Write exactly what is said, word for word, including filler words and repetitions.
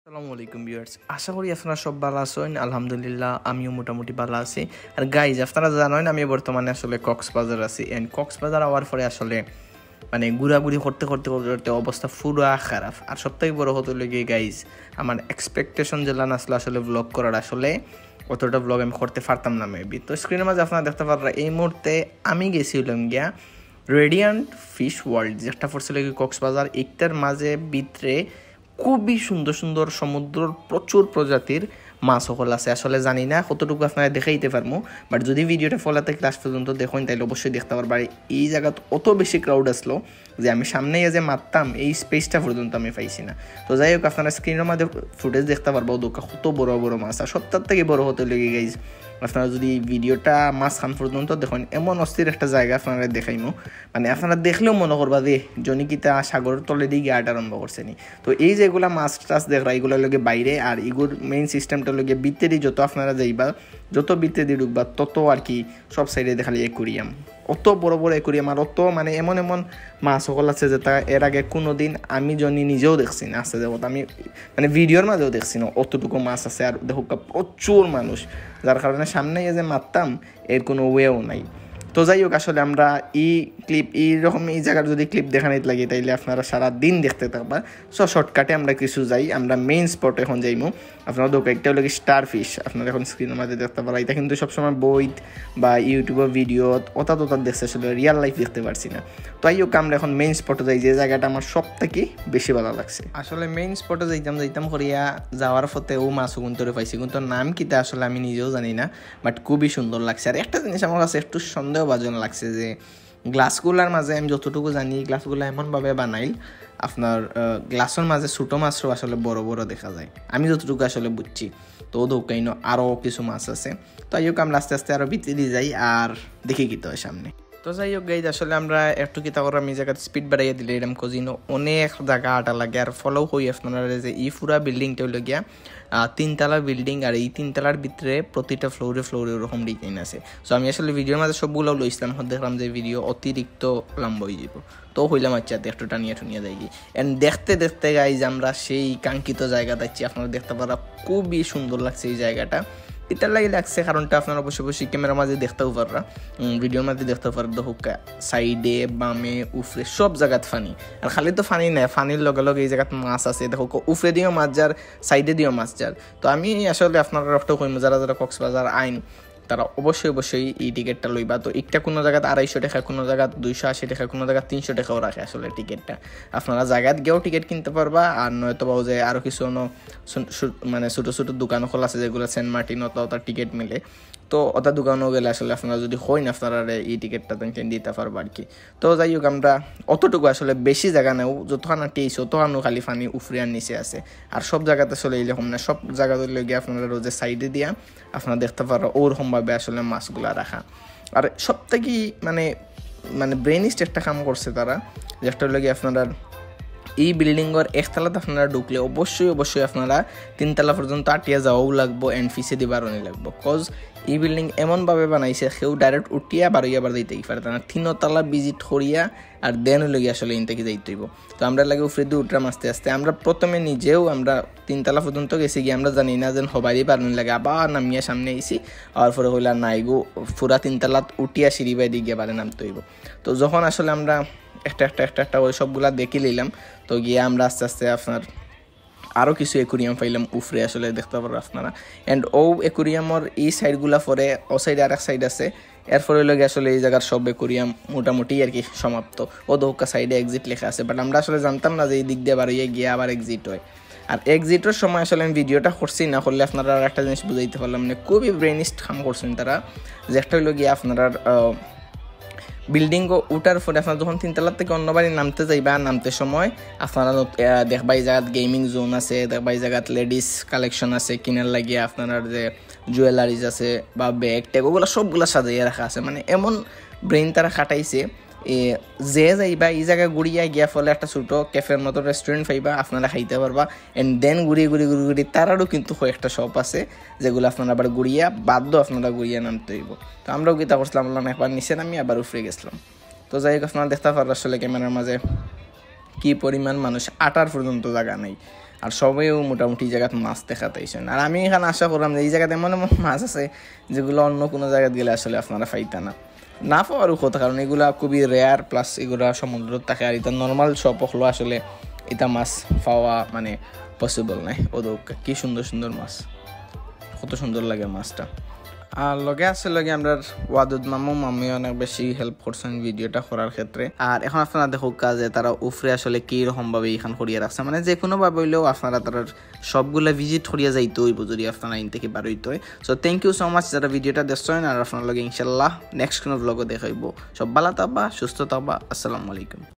আসসালামু আলাইকুম ভিউয়ার্স, আশা করি আপনারা সব ভালা আছইন। আলহামদুলিল্লাহ, আমিও মোটামুটি ভালা আছি। আর গাইজ, আপনারা জানইন আমি বর্তমানে আসলে কক্সবাজার আছি, and কক্সবাজার আওয়ার পরে আসলে মানে ঘুরাঘুরি করতে করতে করতে করতে অবস্থা পুরা খারাপ। আর সব থাকি বড় কথা অইলো গিয়া গাইজ, আমার এক্সপেকটেশন যেলান আসলে আসলে ব্লগ করার, আসলে অতটা ব্লগ আমি করতে পারতাম না মেবি। তো স্ক্রিনর মাঝে আপনারা দেখতা পাররা এই মুহূর্তে আমি গেছি অইলাম গিয়া রেডিয়ান্ট ফিশ ওয়ার্ল্ড, যেটা পড়ছে অইলো গিয়া কক্সবাজার, ইটার মাঝে ভিতরে খুবই সুন্দর সুন্দর সমুদ্রর প্রচুর প্রজাতির মাছ অকল আছে। আসলে জানি না কতটুকু আপনারারে দেখাইতে পারমু, but যদি ভিডিওটা follow থাকি লাস্ট পর্যন্ত দেখইন, তাইলে অবশ্যই দেখতা পারবা। এই জাগাত অত বেশি ক্রাউড আসলো যে আমি সামনে আইয়া যে মাততাম, এই স্পেসটা পর্যন্ত আমি পাইছি না। তো যাই হোক, আপনারা স্ক্রিনর মাঝে ফুটেজ দেখতা পারবা, অউ দেখউক্কা কত বড় বড় মাছ। আর সবতার থাকি বড় কথা অইলো গিয়া গাইজ, আপনারা যদি এই ভিডিওটা মাঝখান পর্যন্ত দেখইন, এমন অস্থির একটা জাগা আপনারারে দেখাইমু, মানে আপনারা দেখলেও মনো করবা যে জনি কিতা সাগরর তলেদি গিয়া আটা আরম্ভ করছে নি। তো এই যেগুলা মাছ টাছ দেখরা, ইগুলা অইলো গিয়া বাইরে, আর ইগুর মেইন সিস্টেমটা অইলো গিয়া ভিতরেদি যত আপনারা যাইবা, যত ভিতরেদি ঢুকবা, তত আর কি সব সাইডে দেখালি অ্যাকুরিয়াম, অত বড় বড় অ্যাকুরিয়াম, আর অত মানে এমন এমন মাছ অকল আছে যেটা এর আগে কুনুদিন আমি জনি নিজেও দেখছি না। আছে যে আমি মানে ভিডিওর মাঝেও দেখছি না, অতটুকু মাছ আছে। আর দেখউক্কা প্রচুর মানুষ, যার কারণে সামনে আইয়া যে মাততাম, এর কুনু ওয়েও নাই। তো যাই হোক, আসলে আমরা এই ক্লিপ, এই রকম এই জাগার যদি ক্লিপ দেখানিত লাগি, তাইলে আপনারা সারা দিন দেখতে থাকবা। সো শর্টকাটে আমরা কিছু যাই, আমরা মেইন স্পটে এখন যাইমু। আপনারা দেখউক্কা, একটা অইলো গিয়া স্টার ফিশ, আপনারা এখন স্ক্রিনর মাঝে দেখতা পাররা। ইটা কিন্তু সবসময় বইত বা ইউটিউবর ভিডিওত অতা ততা দেখছি, আসলে রিয়েল লাইফ দেখতে পারছি না। তো আইউক, আমরা এখন মেইন স্পটে যাই, যে জাগাটা আমার সব থাকি বেশি ভালা লাগছে। আসলে মেইন স্পটে যাইতাম যাইতাম করিয়া যাওয়ার পথে অউ মাছ অগুন্তরে পাইছি, কিন্তু নাম কিতা আসলে আমি নিজেও জানি না, বাট খুবই সুন্দর লাগছে। আর একটা জিনিস আমার কাছে একটু সন্দেহভাজন লাগছে যে গ্লাসগুলার মাঝে, আমি যতটুকু জানি, গ্লাসগুলা এমনভাবে বানাইল, আপনার, আহ, গ্লাসর মাঝে ছোট মাছও আসলে বড় বড় দেখা যায়, আমি যতটুকু আসলে বুঝছি। তো দেখউক্কা ইনো আরও কিছু মাছ আছে। তো আইউক, আমরা আস্তে আস্তে আরও ভিতরেদি যাই আর দেখি কিতা অয় সামনে। তো যাই হোক গাইজ, আসলে আমরা একটু কিতা করলাম, এই জাগাত স্পিড বাড়াইয়া দিলাইরাম, cause ইনো অনেক জাগা আটা লাগে। আর ফলো করি আপনারারে যে ই পুরা বিল্ডিংটা অইলো গিয়া আহ, তিনতলা বিল্ডিং, আর এই তিনতলার ভিতরে প্রতিটা ফ্লোরে ফ্লোরে ওরকম ডিজাইন আছে। সো আমি আসলে ভিডিওর মাঝে সবগুলাও লইছিলাম, এখন দেখলাম যে ভিডিও অতিরিক্ত লম্বা অইযিবো, তো কইলাম আচ্ছা, তে একটু টানিয়া টুনিয়া যাইগি। And দেখতে দেখতে গাইজ, আমরা সেই কাঙ্ক্ষিত জাগাত আইছি। আপনারা দেখতা পাররা খুবই সুন্দর লাগছে এই জাগাটা। ইটার লাগি লাগছে কারণটা আপনারা অবশ্যই অবশ্যই ক্যামেরার মাঝে দেখতাও পাররা, উম, ভিডিওর মাঝে দেখতাও পাররা। দেখউক্কা, সাইডে, বামে, উফরে সব জাগাত পানি। আর খালি তো পানি নায়, পানির লগে লগে এই জাগাত মাছ আছে। দেখউক্কা, উফরেদিও মাছ যার, সাইডেদিও মাছ যার। তো আমি আসলে আপনারারে একটু কইমু, যারা যারা কক্সবাজার আইন, তারা অবশ্যই অবশ্যই ই টিকিটটা লইবা। তো একটা কুনু জাগাত আড়াইশো টেকা, কুনু জাগাত দুইশো আশি টেকা, কুনু জাগাত তিনশো টেকাও রাখে আসলে টিকিটটা। আপনারা জাগাত গিয়াও টিকিট কিনতা পারবা, আর নয়তো বা অউ যে আরও কিছু অন্য সু-, সু-, মানে ছোট ছোট দোকান অকল আছে যেগুলা সেন্ট মার্টিন অতা অতা টিকিট মিলে। তো অতা দোকানো গেলে আসলে আপনারা যদি কইন, আপনারারে ই টিকিটটা তো দিতা পারবা আর কি। তো যাই হোক, আমরা অতটুকু আসলে বেশি জাগা নায়, যতখান আটি আইছি অতখানও খালি পানি উফরে আর নিচে আছে। আর সব জাগাত আসলে এইরকম না, সব জাগাত অইলো গিয়া আপনারা রোজের সাইডেদিয়া আপনারা দেখতা পাররা ওরকম ভাবে আসলে মাছগুলা রাখা। আর সব থাকি মানে, মানে ব্রেইনিস্ট একটা কাম করছে তারা, যেটা অইলো গিয়া আপনারা এই বিল্ডিংর একতলাত আপনারা ঢুকলে অবশ্যই অবশ্যই আপনারা তিনতলা পর্যন্ত আটিয়া যাওয়াও লাগবো and পিছেদি বারনি লাগবো, cause ই বিল্ডিং এমনভাবে বানাইছে কেউ ডাইরেক্ট উঠিয়া বারইয়া আবার যাইতায় পারে না, তিনতলা ভিজিট করিয়া আর then অইলো গিয়া আসলে ইন থাকি যাইতে অইবো। তো আমরা লাগে উফরেদি উঠরাম আস্তে আস্তে। আমরা প্রথমে নিজেও আমরা তিনতলা পর্যন্ত গেছি গিয়া, আমরা জানি না যেন হবারই বারনি লাগে, আবার নামিয়া সামনে আইছি। আর পরে কইলা না, ইগু পুরা তিনতলাত উঠিয়া সিঁড়ি বায়দি গিয়া বারে নামতে অইবো। তো যখন আসলে আমরা একটা একটা একটা একটা ওই সবগুলা দেখি লইলাম, তো গিয়া আমরা আস্তে আস্তে আপনার আরও কিছু অ্যাকুরিয়াম পাইলাম উফরে, আসলে দেখতা পাররা আপনারা। And অউ অ্যাকুরিয়ামর ই সাইডগুলা পরে, অউ সাইডে আরেক সাইড আছে। এরপরে অইলো গিয়া আসলে এই জাগার সব অ্যাকুরিয়াম মোটামুটি আর কি সমাপ্ত। অউ দেখউক্কা সাইডে এক্সিট লেখা আছে, but আমরা আসলে জানতাম না যে এই দিক দিয়া বারইয়া গিয়া আবার এক্সিট অয়। আর এক্সিটর সময় আসলে আমি ভিডিওটা করছি না, করলে আপনারারে আরেকটা জিনিস বুঝাইতে পারলাম না। খুবই ব্রেইনিস্ট কাম করছইন তারা, যেটা অইলো গিয়া আপনারার, আহ, বিল্ডিংও উঠার পরে আপনারা যখন তিনতলার থাকি অন্য বাড়ি নামতে যাইবা, নামতে সময় আপনারা নত-, আহ, দেখবা এই জাগাত গেমিং জোন আছে, দেখবা এই জাগাত লেডিস কালেকশন আছে, কিনার লাগিয়া আপনারার যে জুয়েলারিজ আছে বা ব্যাগ ট্যাগ, ওগুলা সবগুলা সাজাইয়া রাখা আছে। মানে এমন ব্রেইন তারা খাটাইছে, এ, যে যাইবা এই জাগা ঘুরিয়া গিয়া ফলে একটা ছোট ক্যাফের মতো রেস্টুরেন্ট পাইবা, আপনারা খাইতা পারবা। And then ঘুরি ঘুরি ঘুরি ঘুরি তারারও কিন্তু কয়েকটা শপ আছে, যেগুলা আপনারা আবার ঘুরিয়া বাদও আপনারা ঘুরিয়া নামতে অইবো। তো আমরাও কিতা করছিলাম, বললাম একবার নিচে নামি আবার উফরে গেছিলাম। তো যাই হোক, আপনারা দেখতা পাররা আসলে ক্যামেরার মাঝে কি পরিমাণ মানুষ, আটার পর্যন্ত জাগা নাই। আর সবেও মোটামুটি ই জাগাত মাছ দেখাত আইছইন। আর আমি ইখান আশা করলাম যে ই জাগাত এমন এমন মাছ আছে যেগুলা অন্য কুনু জাগাত গেলে আসলে আপনারা পাইতা না। না পাওয়ারও কথা, কারণ ইগুলা খুবই rare, plus ইগুলা সমুদ্রত থাকে। আর ইতা normal shop অকলো আসলে ইতা মাছ পাওয়া মানে possible নায়। ও দেখউক্কা, কি সুন্দর সুন্দর মাছ, কত সুন্দর লাগে মাছটা। আর লগে আছে লগে আমরার ওয়াদুদ মামু, মামুয়ে অনেক বেশি help করছইন video টা করার ক্ষেত্রে। আর এখন আপনারা দেখউক্কা যে তারা উফরে আসলে কি রকম ভাবে ইখান করিয়া রাখছে, মানে যে কুনু ভাবে অইলেও আপনারা তারার shop গুলা visit করিয়া যাইতে অইবো যদি আপনারা ইন থাকি বার অইতে অয়। So thank you so much যারা video টা দেখছইন, আর আপনারার লগে ইনশাল্লাহ next কুনু vlog ও দেখা অইবো। সব ভালা থাকবা, সুস্থ থাকবা, আসসালামু আলাইকুম।